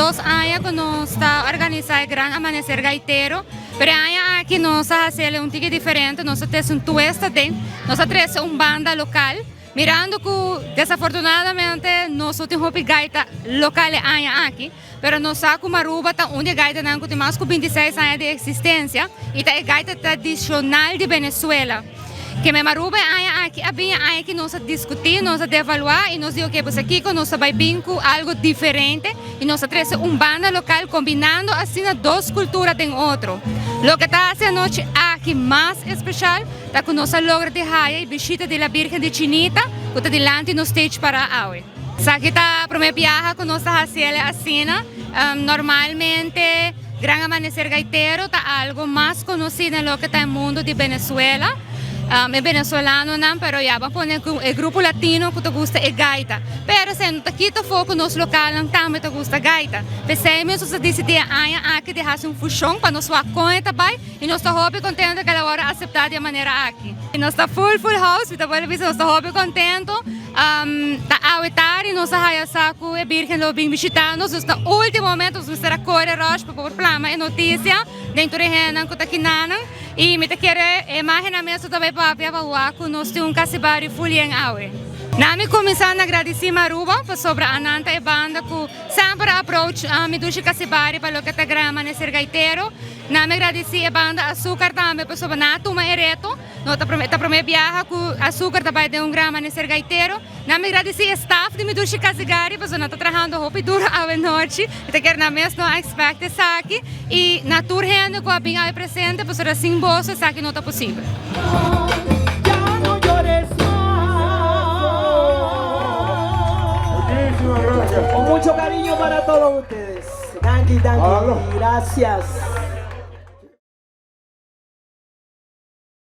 dos aña ku nos ta organisá e Gran Amanecer Gaitero, pero e aña aki nos a hasiel un tiki diferente, nos a trese un twist aden, nos a trese un banda lokal, mirando ku desafortunadamente nos no tin hopi gaita lokal e aña aki, pero nos sa ku Maruba ta un di e gaitanan ku tin mas ku bintiseis aña di eksistensia i ta e gaita tradishonal di Venezuela. Keme Maruba e aña aki a bin e aña ki nos a diskutí, nos a devaluá i nos di oke pues akiko nos ta bai bin ku algu diferente i nos ta trese un banda lokal kombinando asina dos kultura den otro. Loke ta hasi anochi aki mas espeshal ta ku nos a logra di haya e bishita di La Virgen di Chinita ku ta dilanti nos stage pará awe. Esaki ta promé biaha ku nos ta hasi el asina. Normalmente Gran Amanecer Gaitero ta algo mas konosí den loke ta e mundu di Venezuela, e venezolanonan, pero ya bo a pone ku e grupo latino ku ta gusta e gaita. Pero esei no ta kita afó ku nos lokalnan tambe ta gusta gaita. P'esei mes nos a disidí e aña aki di hasi un fushon pa nos wak kon e ta bai i nos ta hopi kontento ku el a wòrdu aseptá di e manera aki. Nos ta full full house, mi ta bolbe bisa nos ta hopi kontento. Ta awe tardi nos a haya sa cu e Birgen lo bin bishita nos, dus na ultimo momento nos mester a core rush pa por plama e noticia den tur e hendenan cu ta kinanan y mi ta kere e imagennan mes ta bay papia pa wak cu nos tin un casi bario full yen awe. Na mi cuminsa na gradici Maruba pasobra anan ta e banda cu semper a approach mi dushi casi bario pa loke ta Gran Amanecer Gaitero. Na mi gradici e banda Azucar tambe pasobra nan a tuma e reto. No ta prome ta prome biaha ku Azúcar ta bai den un gran amanecer gaitero. Nan mi gradisí e staff di mi dushi Casigari pasobra nan ta trahando hopi duro awe nochi. Mi ta kere nan mes no a expect esaki. I na tur hende ku a bin awe presente pasobra sin boso esaki no ta posibel. Con mucho cariño para todos ustedes. Danki, danki. Gracias.